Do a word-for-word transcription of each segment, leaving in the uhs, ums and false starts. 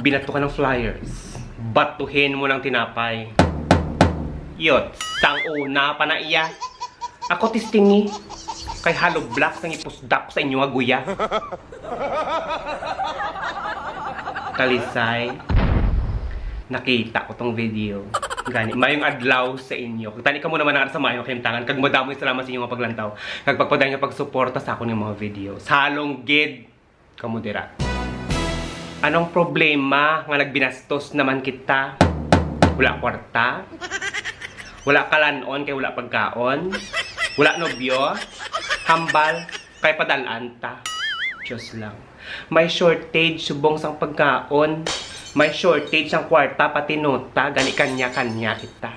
Binato ka ng flyers. Batuhin mo ng tinapay. Yot, sang una pa na iya. Ako testingi. Kay hollow blocks ang ipusdak ko sa inyo nga guya. Talisay, nakita ko tong video. Gani, mayong adlaw sa inyo. Kag tani kamo naman ang sa maayong kahimtangan. Kag madamo salamat sa inyo nga paglantaw. Kag pagpadayon nga pagsuporta sa akon nga mga video. Salong gid kamo dira. Anong problema nga nagbinastos naman kita? Wala kwarta? Wala kalan-on kay wala pagkaon? Wala nobyo? Hambal kay padalan ta? Diyos lang. May shortage subong sang pagkaon. May shortage sang kwarta, pati nota, gani kanya-kanya kita.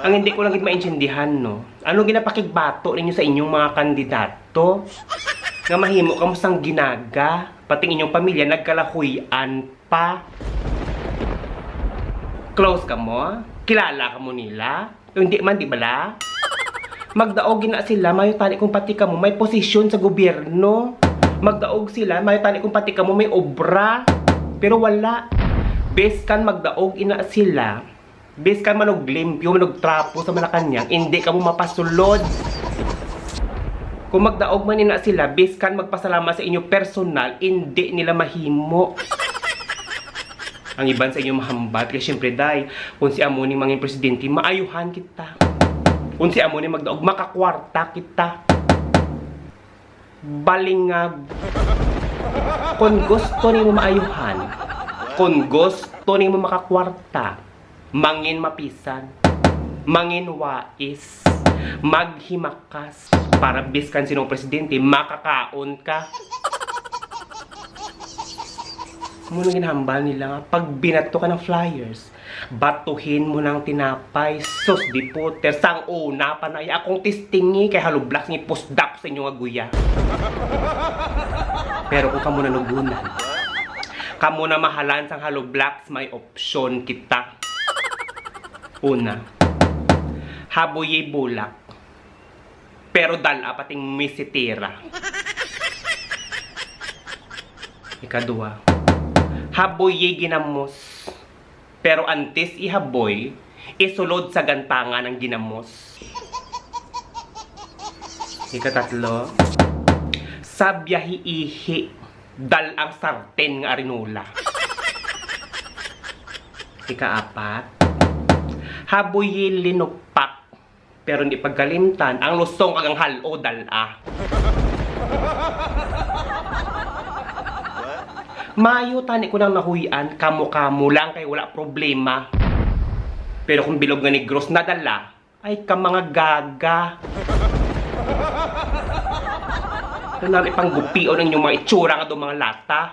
Ang hindi ko lang gid maintindihan, no? Ano ginapakigbato ninyo sa inyong mga kandidato? Nga mahimo kamo sang ginaga, pati ang inyong pamilya nagkalahuy-an pa. Close kamo? Kilala kamo nila? O hindi man, di bala? Magdaog ina sila, mayo tani kung pati kamo may posisyon sa gobyerno. Magdaog sila, mayo tani kung pati kamo may obra. Pero wala. Biskan magdaog ina sila, biskan manuglimpyo, manugtrapo sa Malacañang, hindi kamo mapasulod. Kung magdaog man ina sila, biskan magpasalamat sa inyo personal, hindi nila mahimo. Ang iban sa inyo mahambal, kay siyempre, day, kung si amo ni mangin presidente, maayuhan kita. Kung si amo ni magdaog, makakwarta kita. Balingag. Kung gusto nimo maayuhan, kung gusto nimo makakwarta, mangin mapisan, mangin wais, maghimakas, para biskan sinong presidente, makakaon ka. Muna ginhambal nila nga, pag binato ka ng flyers, batuhin mo ng tinapay, sus, di puter, sang una pa na, iya akong testingi, kay hollow blocks nga ipusdak sa inyo nga guya. Pero kung kamo nanugunan, kamo na mahalan sang hollow blocks, may opsyon kita. Una, habuyi bulak, pero dala pating misitira. Ikadua, habuyi ginamos, pero antes ihaboy, isulod sa gantangan ang ginamos. Ikatatlo, sabyahi ihi, dal ang sarten nga arinola. Ikaapat, habuyi linupak, pero hindi pagkalimtan ang lusong kag ang hal-o dal-a. Mayo tani ko nang nahuy-an, kamo-kamo lang kay wala problema. Pero kung bilog nga negros nadala, ay ka mga gaga. Ano na ipanggupion ang inyong mga itsura nga do mga lata?